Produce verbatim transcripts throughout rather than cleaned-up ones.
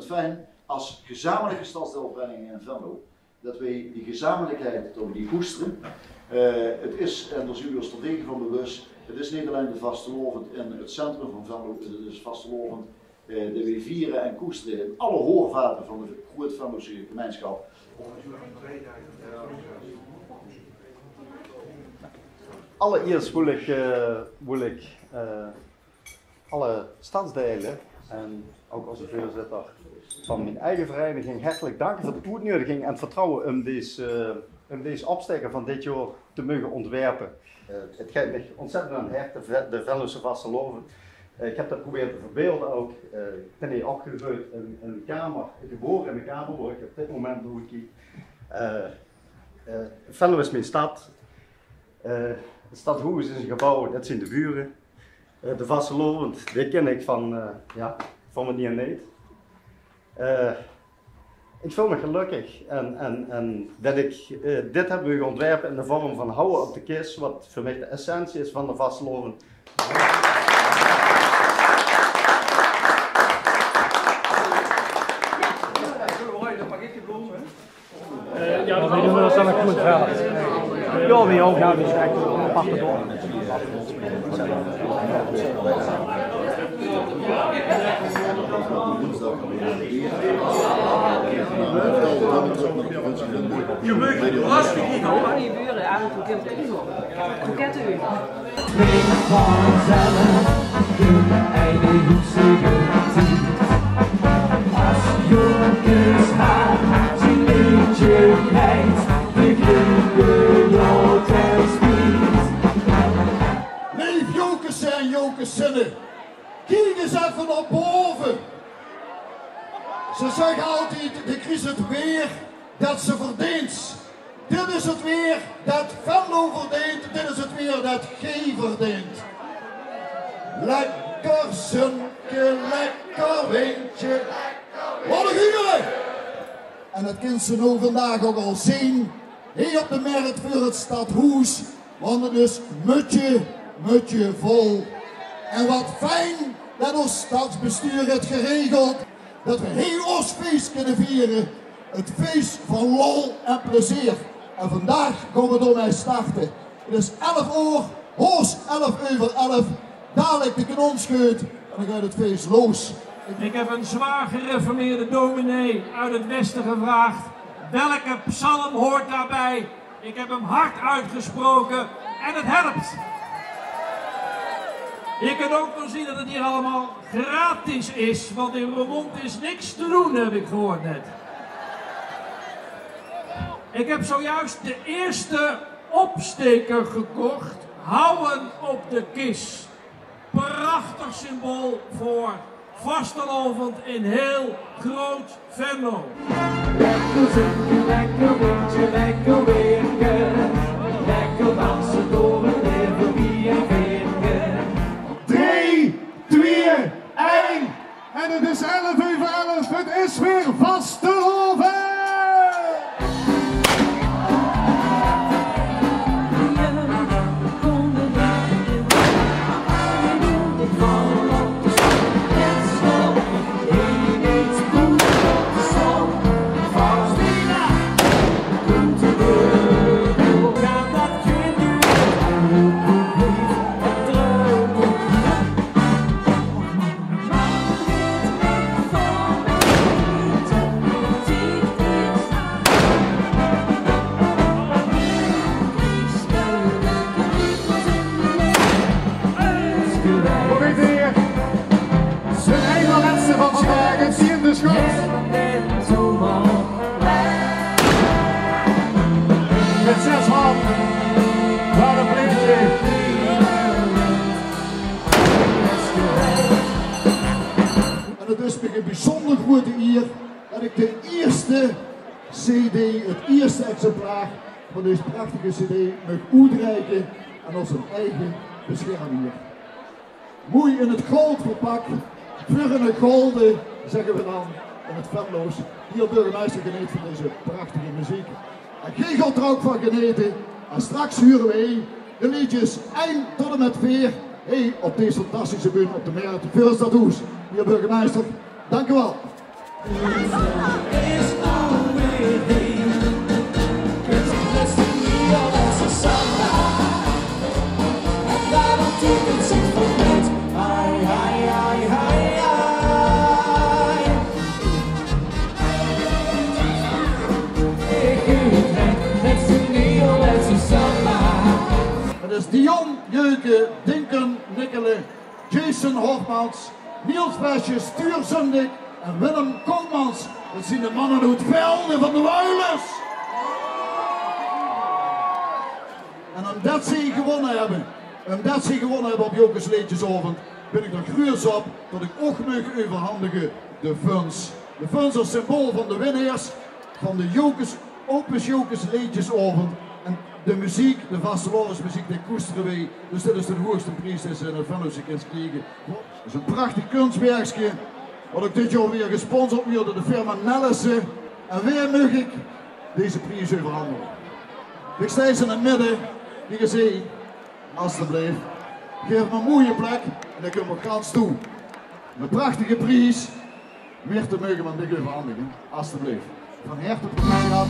Fijn, as gezamenlijke stadsdeelvereniging in Venlo, det weej die gezamenlijkheid, det weej die koestere. Eh, het is, en dao zien weej ós terdege van bewus, het is neet allein de vastelaovend in het centrum van Venlo, het is vastelaovend, eh, det weej viere en koestere in alle hoorvate van de Groot-Venlose gemeinschap. Allereerst wil ik, eh, wil ik, eh, alle stadsdeile en ouk ózze veurzitter van mien eige vereiniging hartelik danke veur de oetnuediging en het vertrouwe um dees, eh, um dees opstaeker van dit jaor te moge ontwerpe. Eh, het geit mich ontzettend aan 't hert, de Ve-, de Venlose vastelaovend. Eh, ik heb det geprobeerd te verbeelde ouk. Eh, ik bin hie opgegreujd in, in de kamer, gebore in de kamer wao ik op dit moment door kiek. Eh, eh, Venlo is mien stad. Eh, het stadhoes is een gebouw, det zien de bure. Eh, de vastelaovend, die kin ik van, eh, ja, van mien neet. Eh, ik veul mich gelökkig en, en, en det ik, eh, dit heb moge ontwerpe in de vorm van houwe op de kis, wat veur mich de essentie is van de vastelaovend. Eh, ja, det is wel goed, ja. Ja, wie ouk, ja, det is echt een aparte dorp. Je mag lastig niet, hoor. Die buren aan het hoekje. Kroketten. Vanzelf in eine hoeksige tied. As Jocus haer zien leedje kreit, de glinke jaot en spiet. Leef Jocusse en Jocussinnen, kiek ens effe nao bove. Ze zègke altied, de kriegs 't weer det se verdeens. Dit is 't weer det Venlo verdeent, dit is 't weer det geej verdeent. Lekker zunke, lekker windje, wat ein geur! En det kins se noe vandaag ouk al zeen, hie op de mert veur 't stadhoes, want 't is mutje, mutje vol. En wat fijn det ós stadsbestuur het geregeld, det we hie ós fees kinne viere. Het fees van lol en plezeer. En vandaag gaon we d'r mei starte. Het is elf oor, hoors elf euver elf. Dalik de kanonscheut en dan geit het fees los. Ik heb een zwaar gereformeerde dominee uit het westen gevraagd: welke psalm hoort daarbij? Ik heb hem hard uitgesproken en het helpt. Je kunt ook wel zien dat het hier allemaal gratis is, want in Roermond is niks te doen, heb ik gehoord net. Ik heb zojuist de eerste opsteker gekocht. Houwe op de kis. Prachtig symbool voor vastelaovend in heel Groot Venlo. Lekker zunke, lekker windje, lekker weerke. Lekker danse door 't leve, wie en veerke. Drie, twee, ein. En het is elf euver elf. Het is weer vastelaovend. Hoe geet 't hie? Zeen ein van de lètste van vandaag, het tiende sjot. Mit zes man. Wat ein plezeer. En het is mich ein bijzonder groete ier det ik de eerste cd, het eerste exemplaar van deze prachtige cd, mag oetreike aan ózze eige beschermheer. Moei in het gold verpak, veur eine golde, zègke we dan in het Venloos. Heer burgemeister, geneet van deze prachtige meziek. En geej gaot d'r ouk van genete. En straks hure weej de leedjes ein tot en mit veer, hie op dees fantastische bühne op de mert veur 't stadhoes. Heer burgemeister, dank u wel. Het is Dion Jeuken, Dinken Nikkelen, Jason Hofmans, Niels Vesjes, Tuur Zundik en Willem Koopmans. Dat zien de manne oet Velde van de Wuilus. En umdet ze gewonne hebbe, umdet ze gewonne hebbe op Jocus Leedjesaovend, bin ik d'r gruuets op dat ik ouch maag euverhandige de funs. De funs as symbool van de winnaers van de Jocus, Opus Jocus Leedjesaovend. En de meziek, de vastelaovesmeziek, die koestere weej. Dus dit is de hoegste pries die ze in 't Venlose kins kriege. Dat is ein prachtig kunswerkske, wat ouch dit jaor weer gesponsord wuurt door de firma Nelissen. En wae maag ik deze pries euverhandige? Ik stei ze in 't midde, die gezeen, asteblief. Gaef 'm ein moeie plek en dan kinne we gans toe. Ein prachtige pries. Weer te moge van dich euverhandige, asteblief. Van herte proficiat.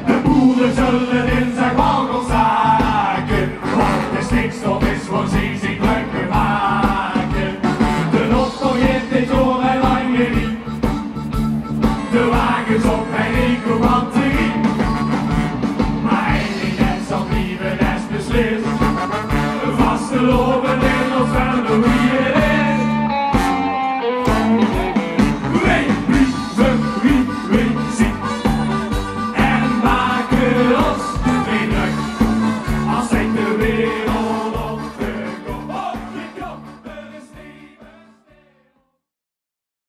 De boere zulle dinsdag waal gaon zake, want de stikstof is veur zie ziek drök te make. De lotto geit dit jaor al lang genie. De wagens op ein eco-batterie. Maar ein ding det zal blieve, det is beslis. Vastelaovend